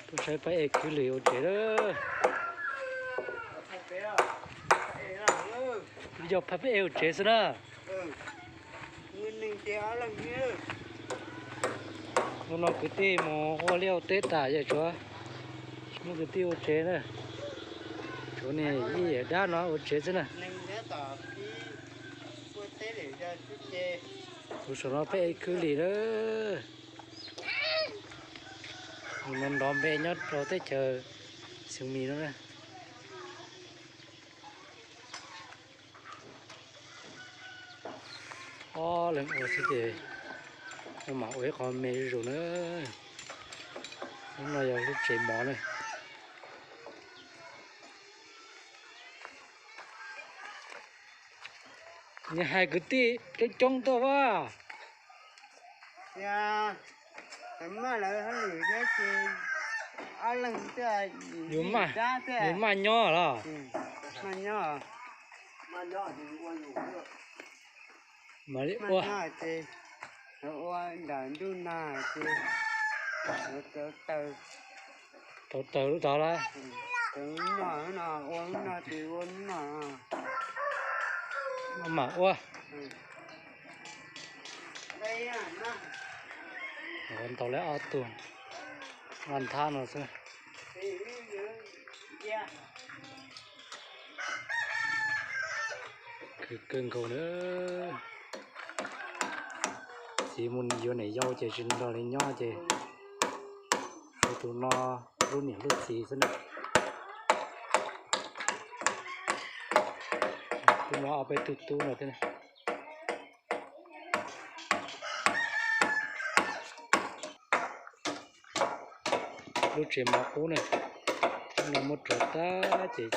Tuaj saib pab ej khwv lim ua tsev lawm. Yog pab ej ua tsev xwb na. Hnub no kwv tij mus ua liaj ua teb tas ces tsuav muab kwv tij ua tsev na. Tsuav niag ib yam dab no ua tsev xwb na. Tus saum no pab ej khwv lim lawm. Tus no nrov npe nyob rau teb chaws Xeev Mis no na. Ob leeg ua xwb ces ua mam ua ib qho me zuj zus na. Lub no yog lub tsev mov na. Nws hais kwv tij coob coob tuaj as. Yus maj nyob los? Mam li ua. Tau taws lub tod lawm. Mam ua. Ua ntau lawm ob tug, vaj nthab no xwb. Khwv kawg nkaus na. Txiv mus yuav niam yau ces tsis nrog li nyob ces tshuav tus no hlub niam hlub txiv xwb na. Kuj muaj ob peb tug tub no thiab. Lub tsev mov qub na, no muab rhuav tag ces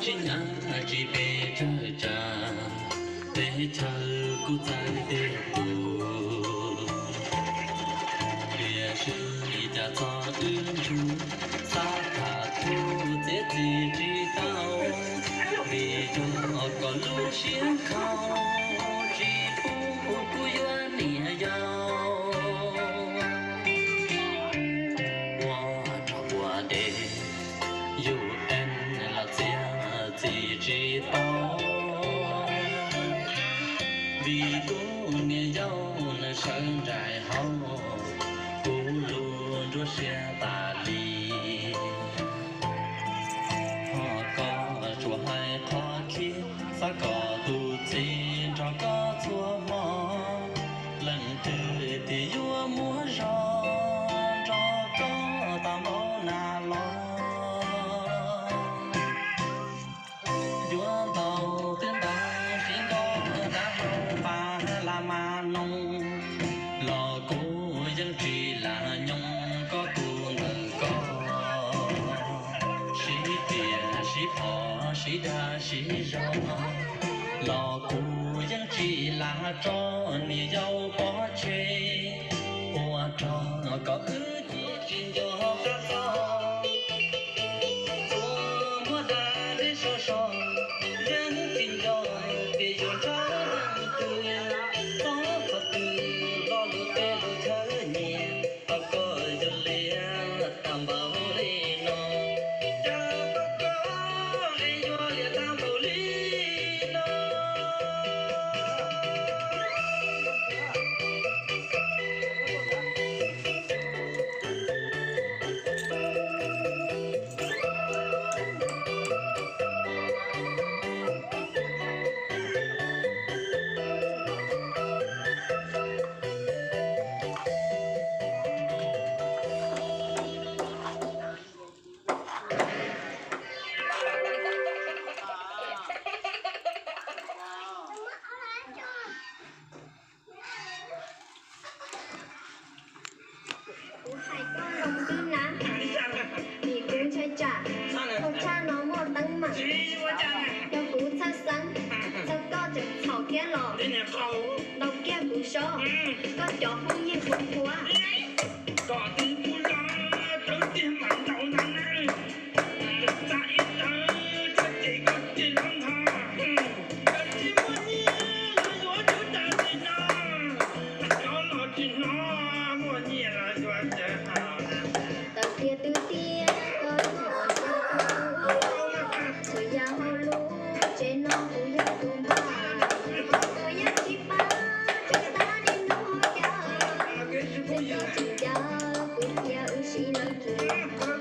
tsis nyav tsis pes tsawg tsam, teb chaws kuj txawv teb tus. Tiam sis li cas txog wb ntsuag, xav tham kuj txiav txim tsis tau, vim yog kom lub siab khov tsis pub kuv yuav niam yau. Ua rog ua dej, yus ev los txiav txim tsis tau, vim kuv Yauj nws sawv nraim hauv, kuv lub nruab siab tas li. Ho koj tsuas hais qhov khib, xav kom tus txiv nrog koj txhua hmo. Leej twg tias yuav muaj zog nrog koj tau npaum na los. Yuav ntau twb ntau, sib ntaus ntab hlau pas las mas noog, los kuv yeej tsis lam nyoog koj tus ntawm koj. Sib riam sib phom sib dag sib zog, los kuv yeej tsis lam tso niam yau pov tseg. Ua rau kom wb cia tsis nco qab txog, txhua muab dag deb so so, yeej tsis nco tias yuav ntshaw leej twg. Txog qhov twg lo lus tej lus chaw nyiam, tau koj yuav liam tau npaum li no. Cas tau koj li yuav liam tau npaum li no. Kuv hais koj zoo xwb na, vim kuv ntshai tsam thauj tshaj no muaj teeb meem. Yog kuv txhawj xeeb, txhawj koj tseem txhaum thiab los ntaus kiag kuv sob, koj cov phooj ywg puas qhuav. Kom tus kuv los tawv tiag mam ntaus ntag na. Txav ib tawv txog ces koj cia li ntog. Koj tsis muaj nyiaj los yuav cov tas sim no, cov los tsis hnov muaj nyiaj los yuav cov. Tawm tiag twb tiag, koj ib hmos nco kuv, txhua yam hauv lub tsev no kuv yog tus npaj, koj yeej tsis pab, tsuas xav niaj hnub ho caw, txij no tsis caw kuv cia wb sib lawv kiag, tau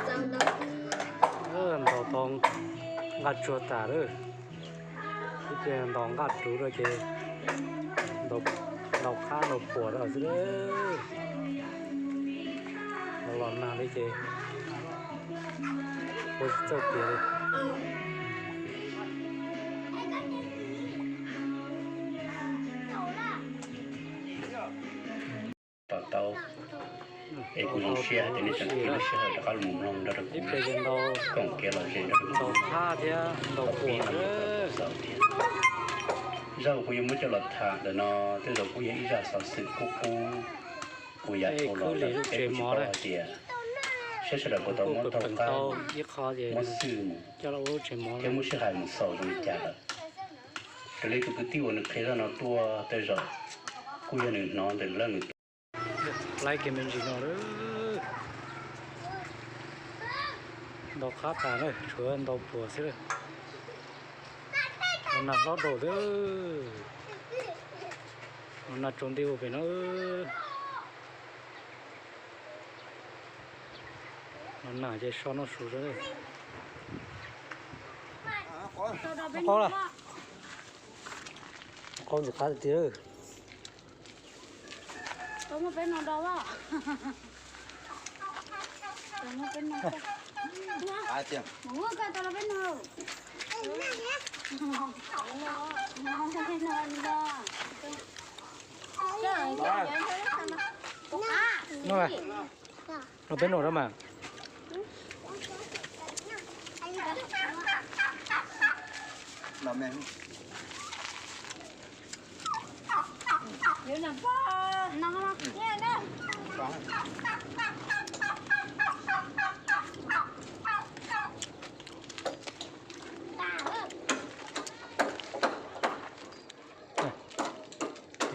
txaus ntau. Ntaus tau nqaj tsuag tas lawm. Ib pliag ntaus nqaj ruv rau ces ntaus qab ntaus puas rau xwb. Los los nag li ces ua tsis txawj tiav li. To taub, es kuv zoo siab hais tias nej tseem siv lub sij hawm rov qab los mloog nrog rau kuv koom kev lom zem nrog rau kuv. Ntaus qab thiab ntaus puas thiab. Zaj uas kuv yuav muab coj los tham ntawm no tej zaum kuj yog ib zaj xov xwm kub kub, kuv yam ua los lawm peb kuj tsis paub hais tias saib sawv daws puas tau muab taug qab, muab xwj mus thiab muab sij hawm mus xaus zoo li cas lawm. Raws li tus kwv tij uas nws qhia zaj no tuaj tej zaum kuj yog nws hnov ntawm leej nws tus. Laib kev me ntsis no lawm. Ntaus qab tas na, tshuav ntaus puas xwb lawm. Los nag hlob dhau xwb. Los nag tsaus nti ua pem no. Los nag ces so noj su xwb. Qaub lawm. Qaub ntxim qab tiag tiag. Los peb noj mas.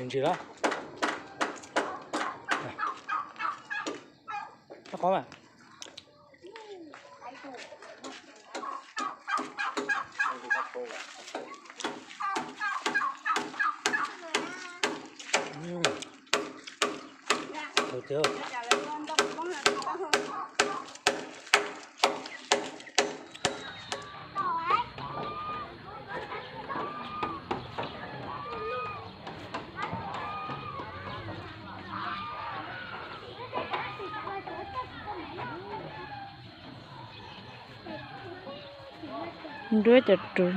Ntsis lawm. Qhov mas. Nruab cov ruv.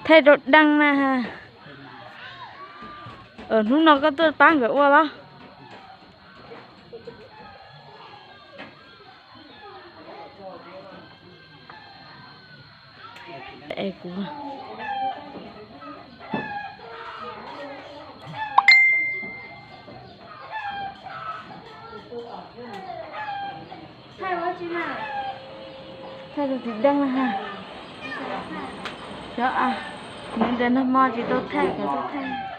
Thaij rau deej na ha. Hnub no koj tuaj pab nkawd ua los? Es kuv thaij rau txiv deej na ha. Xyov, nws ntawm nag hmo tsis tau thaij, kuv tuaj thaij.